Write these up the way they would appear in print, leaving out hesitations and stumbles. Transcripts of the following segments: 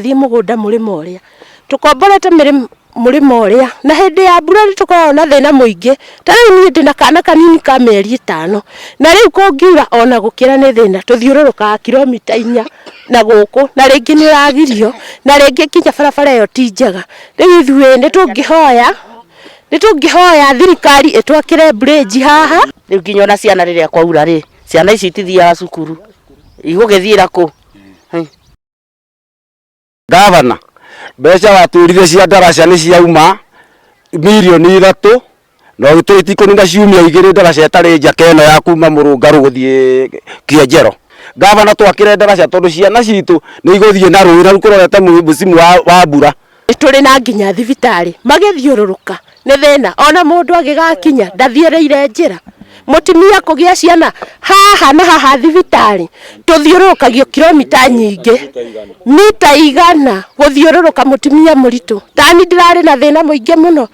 Thiĩ mũgũnda mũrĩmo ũrĩa tũkomborete mũrĩmo ũrĩa, na hĩndĩ ya mbura nĩ tũkoragwo na thĩna mũingĩ. Ta rĩu niĩ ndĩna kana kanini ka mĩeri 5, na rĩu kũngiura ona gũkĩra nĩ thĩna. Tũthiũrũrũkaga kilomita 4 na gũkũ, na rĩngĩ nĩ ũragirio, na rĩngĩ nginya barabara ĩyo ti njega. Rĩu ithuĩ nĩ tũngĩhoya thirikari ĩtwakĩre bridge haha. Rĩu nginya ona ciana, rĩrĩa kwaura rĩ, ciana ici itithiaga cukuru, igũgĩthiĩra kũ? Gavana, mbeca watwĩrire cia ndaraca nĩ ciauma mirioni 3, na ũgĩtũrĩti ciumia 2 ndaraca ĩtarĩ njake ĩno ya kuma Mũrũngarũ gũthiĩ Kĩenjero. Gavana, twakĩre ndaraca tondũ ciana citũ nĩ igũthiĩ na rũĩ, na rĩu kũrorete mũcimu wa mbura. Nĩ tũrĩ na nginya thibitarĩ, magĩthiũrũrũka nĩ thĩna. Ona mũndũ agĩgakinya ndathiĩrĩire njĩra. Mũtumia kũgĩa ciana haha na haha thibitarĩ, tũthiũrũrũkagio kilomita nyingĩ, mita 100 gũthiũrũrũka mũtumia mũritũ. Tani ndĩrarĩ na thĩna mũingĩ mũno.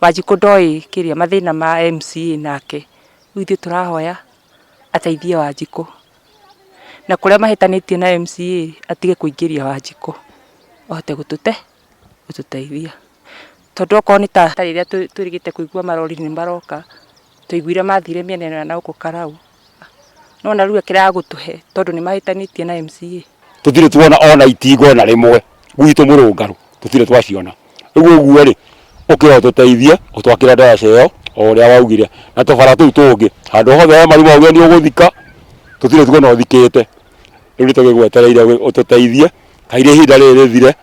Wanjikũ ndoĩ kĩrĩa mathĩna ma MCA nake. Rĩu ithuĩ tũrahoya ateithie Wanjikũ, na kũrĩa mahĩtanĩtie na MCA atige kũingĩria Wanjikũ, ahote gũtũteithia, tondũ okorwo nĩ ta rĩrĩa twĩrĩgĩte kũigua marori nĩ maroka, twaiguire mathire mĩena ĩno ya na gũkũ Karau, no na rĩu akĩrega gũtũhe tondũ nĩ mahĩtanĩtie na MCA. Tũtirĩ tuona ona itinga ona rĩmwe gwitũ Mũrũngarũ, tũtirĩ twaciona. Rĩu ũguo rĩ, ũkĩra ũtũteithie ũtwakĩre ndaraca ĩyo o ũrĩa waugire, na tũbara tũu tũngĩ handũ hothe he marima waugire nĩ ũgũthika, tũtirĩ tuona ũthikĩte. Rĩu nĩ tũgĩgwetereire ũtũteithie kairĩ ihinda rĩrĩ rĩthire.